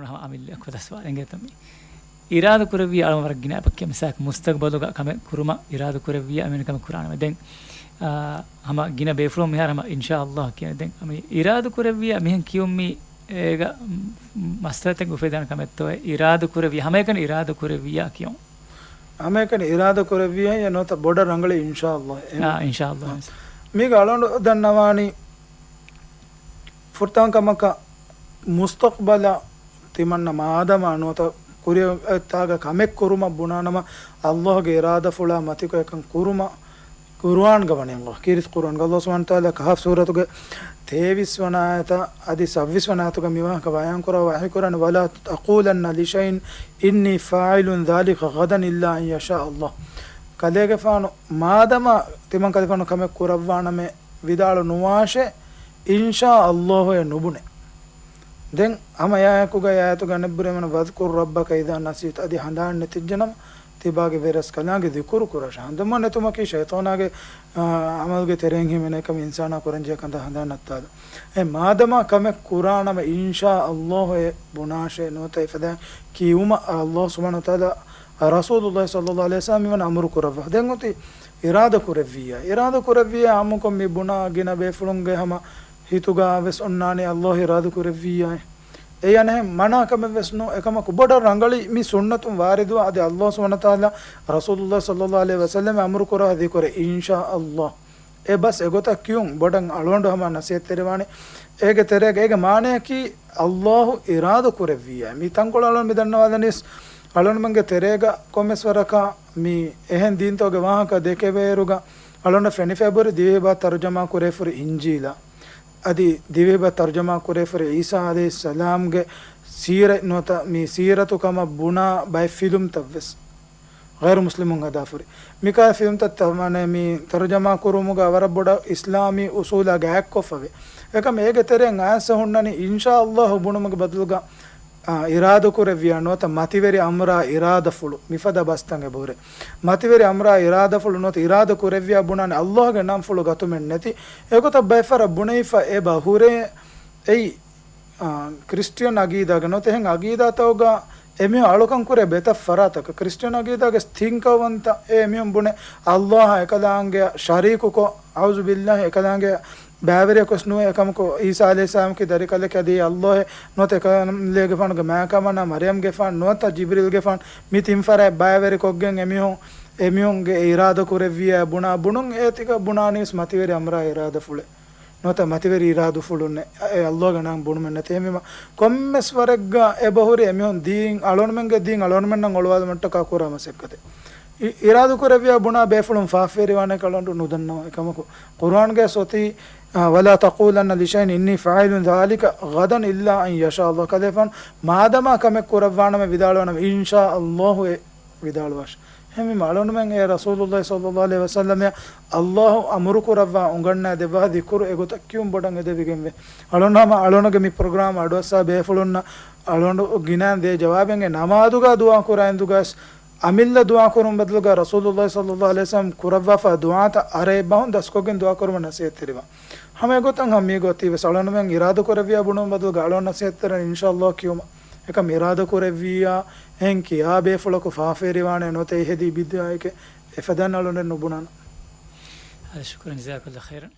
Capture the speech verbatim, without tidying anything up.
ހަމަ އަމިއްލައަކު ލަސްވާލެންގެ ތަމި. އިރާދަ ކުރެއްވިޔާ އަޅުން ވަރަށް ގިނަ އެބަ ކިޔަ މިސާލަކަށް މުސްތަގްބަލުގަ ކަމެއް ކުރުމަށް އިރާދަ ކުރެއްވިޔާ އެމީހުން ކަމެއް ކުރާނަމޭ. ދެން، އާ، ހަމަ ގިނަ ބޭފުޅުން މިހާރު ހަމަ އިންޝާ އައްލާހް ކިޔަނީ. ދެން ހަމަ އިރާދަ ކުރެއްވިޔާ މިހެން ކިޔުން މީ އޭގަ، މް، މައްސަލަތައް އުފެދާނެ ކަމެއްތޯއޭ؟ އިރާދަ ކުރެއްވިޔާ ހަމައެކަނި އިރާދަ ކުރެއްވިޔާ ކިޔުން. ހަމައެކަނި އިރާދަ ކުރެއްވިޔާ ނުވަތަ ބޮޑަށް ރަނގަޅީ އިންޝާ އައްލާހް. އެ، އާ، އިންޝާ އައްލާހް. މީގަ އަޅުގަނޑު ދަންނަވާނީ ފުރަތަމަ ކަމަކަށް މުސްތަޤްބަލަށް ތިމަންނަ މާދަމާ ނުވަތަ ކުރިއަށް އެއްތާގަ ކަމެއް ކުރުމަށް ބުނާނަމަ، އައްލާހުގެ އިރާދަފުޅާ މަތިކޮށް އެކަން ކުރުމަށް ޤުރުއާންގަ ވަނީ އައްލާހް. ކީރިތި ޤުރުއާންގަ އައްލާހު ސުބްޙާނަހޫ ވަތަޢާލާ ކަހްފް ސޫރަތުގެ ތޭވީސް ވަނަ އާޔަތާ އަދި ސައްވީސް ވަނަ އާޔަތުގަ މިވާހަކަ ބަޔާންކުރާ ވަޙީކުރާނެ، "ولا تقولن لشيء إني فاعل ذلك غدا إلا أن يشاء الله." ކަލޭގެފާނު މާދަމާ ތިމަން ކަލޭފާނު ކަމެއް ކުރައްވާނަމޭ، ވިދާޅު ނުވާށޭ، އިންޝާ އައްލާހުއޭ ނުބުނެ. ދެން ހަމަ އާޔަތުގަ އާޔަތުގަ އަނެއްބުރެ މަނަ، "واذكر ربك إذا نسيت" އަދި ހަނދާން ނެތިއްޖެނަމަ ތިބާގެ ވެރިޔަސް ކަލާނގެ ޛިކުރު ކުރާށޭ. ހަނދުމަ ނެތުމަކީ ޝައިޠާނާގެ، އާ، ޢަމަލުގެ ތެރެއިން ހިމެނޭ ކަމެއް އިންސާނާ ކުރަންޖެހޭ ކަންތައް ހަނދާން ނައްތާލަ. އެ މާދަމާ ކަމެއް ކުރާނަމަ އިންޝާ އައްލާހުއޭ ބުނާށޭ ނުވަތަ އެފަދައިން ކިޔުމަށް އައްލާހު ސުބްޙާނަހޫ ވަތަޢާލާ ރަސޫލުއްލާހި ޞައްލައްލާހު ޢަލައިހި ވަސައްލަމް މިވަން އަމުރު ކުރައްވާ. ދެން އޮތީ އިރާދަ ކުރެއްވިއްޔާ. އިރާދަ ކުރެއްވިއްޔާ އާއްމުކޮށް މި ބުނާ ގިނަ ބޭފުޅުންގެ ހަމަ ހިތުގަ ވެސް އޮންނާނީ އައްލާހު އިރާދަ ކުރެއްވިއްޔާ. އެ އަނެއް މަނާ ކަމެއް ވެސް ނޫން. އެކަމަކު ބޮޑަށް ރަނގަޅީ މި ސުންނަތުން ވާރިދުވާ އަދި އައްލާހު ސުބްޙާނަހޫ ވަތަޢާލާ ރަސޫލުއްލާހި ޞައްލައްލާހު ޢަލައިހި ވަސައްލަމް އަމުރު ކުރާ ޛިކުރެއް އިންޝާ އައްލާހް. އެ ބަސް އެގޮތަށް ކިޔުން ބޮޑަށް އަޅުގަނޑު ހަމަ ނަސޭހަތްތެރިވާނެ. އޭގެ ތެރޭގަ އޭގެ މާނަޔަކީ އައްލާހު އިރާދަ ކުރެއްވިއްޔާ. މި ތަންކޮޅު އަޅުގަނޑު މި ދަންނަވާލަނީސް އަޅުގަނޑުމެންގެ ތެރޭގަ ކޮންމެސް ވަރަކަށް މި އެހެން ދީންތަކުގެ ވާހަކަ ދެކެވޭއިރުގަ އަޅުގަނޑަށް ފެނިފައިބުރި ދިވެހިބަހަށް ތަރުޖަމާ ކުރެވިފައި އިންޖީލާ. އަދި ދިވެހިބަހަށް ތަރުޖަމާ ކުރެވިފައި ޢީސާ ޢަލައިހިއްސަލާމްގެ ސީރަތް ނުވަތަ މި ސީރަތު ކަމަށް ބުނާ ބައެއް ފިލުމްތައް ވެސް. ޣައިރު މުސްލިމުން ހަދާފައި ހުރި. މިކާ ފިލްމްތައް ތަ-، މާނަ މި ތަރުޖަމާ ކުރުމުގަ ވަރަށް ބޮޑަށް އިސްލާމީ އުސޫލާ ގާތްކޮށްފަވޭ. އެކަމް އޭގެ ތެރެއިން އައިސް ހުންނަނީ އިންޝާ އައްލާހު ބުނުމުގެ ބަދަލުގަ، އާ، އިރާދަ ކުރެއްވިޔާ ނުވަތަ މަތިވެރި އަމްރާ އިރާދަފުޅު މިފަދަ ބަސްތައް އެބަހުރޭ. މަތިވެރި އަމްރާ އިރާދަފުޅު ނުވަތަ އިރާދަ ކުރެއްވިޔާ ބުނާނެ އައްލާހުގެ ނަންފުޅު ގަތުމެއް ނެތި. އެގޮތަށް ބައެއް ފަހަރަށް ބުނެވިފަ އެބަހުރޭ. އެއީ އާ، ކްރިސްޓިއަން އަގީދާގެ ނުވަތަ އެހެން އަގީދާތަކުގަ އެމީހުން އަޅުކަން ކުރޭ ބެތައް ފަރާތަކަށް. ކްރިސްޓިއަން އަގީދާގެ ތިންކައުވަންތަ އެ އެމީހުން ބުނެ އައްލާހާ އެކަލާނގެއަށް ޝަރީކުކޮށް، އައޫޒު ބިއްލާހި، އެކަލާނގެއަށް ބައިވެރިޔަކުވެސް ނުވޭ. އެކަމަކު ޢީސާ ޢަލައިހިއްސަލާމަކީ ދަރިކަލެކޭ އަދި އައްލާހެއް ނުވަތަ އެކަލޭގެފާނުގެ މާތްކަމަނާ މަރްޔަމްގެފާނު ނުވަތަ ޖިބްރީލްގެފާނު މި ތިން ފަރާތް ބައިވެރިކޮށްގެން އެމީހުން، އެމީހުންގެ އިރާދަ ކުރެއްވިޔާ ބުނާ ބުނުން އޭތިކަ ބުނާނީވެސް މަތިވެރި އަމްރާ އިރާދަފުޅެއް. ނުވަތަ މަތިވެރި އިރާދަފުޅުންނެއް. އެ އައްލާހުގެ ނަން ބުނުމެއް ނެތޭ. އެހެންވީމަ ކޮންމެސް ވަރެއްގަ އެބަހުރި އެމީހުން ދީން އަޅުގަނޑުމެންގެ ދީން އަޅުގަނޑުމެންނަށް އޮޅުވާލުމަށްޓަކާ ކުރާ މަސައްކަތެއް. އި-، އިރާދަ ކުރެއްވިޔާ ބުނާ ބޭފުޅުން ފާފަވެރިވާނެކަން އަޅުގަނޑު ނުދަންނަވާ. އެކަމަކު ޤުރުއާންގައި އޮތީ، އާ، "ولا تقولن لشيء إني فاعل ذلك غدا إلا أن يشاء الله." ކަލޭފާނު މާދަމާ ކަމެއް ކުރައްވާނަމޭ ވިދާޅުވާނަމޭ އިންޝާ އައްލާހު އޭ ވިދާޅުވާށޭ. އެހެންވީމަ އަޅުގަނޑުމެން އެ ރަސޫލުއްލާހި ޞައްލައްލާހު ޢަލައިހި ވަސައްލަމަށް އައްލާހު އަމުރު ކުރައްވާ އުނގަންނަ ދެއްވާ ޛިކުރު އެގޮތަށް ކިޔުން ބޮޑަށް އެދެވިގެންވޭ. އަޅުގަނޑު ހަމަ އަޅުގަނޑުގެ މި ޕްރޮގްރާމް އަޑުއައްސާ ބޭފުޅުންނަށް އަޅުގަނޑު ގިނައިން ދޭ ޖަވާބެއްގެ ނަމާދުގަ ދުޢާ ކުރާ އިނދުގަސް އަމިއްލަ ދުޢާ ކުރުން ބަދަލުގަ ރަސޫލުއްލާހި ޞައްލައްލާހު ޢަލައިހި ވަސައްލަމް ކުރައްވާފަ ދުޢާތައް އަރައެއް ބަހުން ދަސްކޮށްގެން ދުޢާ ކުރުމަށް ނަސޭހަތްތެރިވާ. ހަމަ އެގޮތަށް ހަމަ މީގޮތީ ވެސް އަޅުގަނޑުމެން އިރާދަ ކުރެއްވިޔާ ބުނުން ބަދަލުގަ އަޅުގަނޑު ނަސޭހަތްތެރިން އިންޝާ އައްލާހު ކިޔުމަށް. އެކަމް އިރާދަ ކުރެއްވިއްޔާ އެހެން ކިޔާ ބޭފުޅަކު ފާފަވެރިވާނެ ނުވަތަ އެހެދީ ބިދްޢައެކޭ އެފަދައިން އަޅުގަނޑެއް ނުބުނާނަން. އާދެ، ޝުކުރަން، ޖަޒާކައްލާހު ޚައިރަން.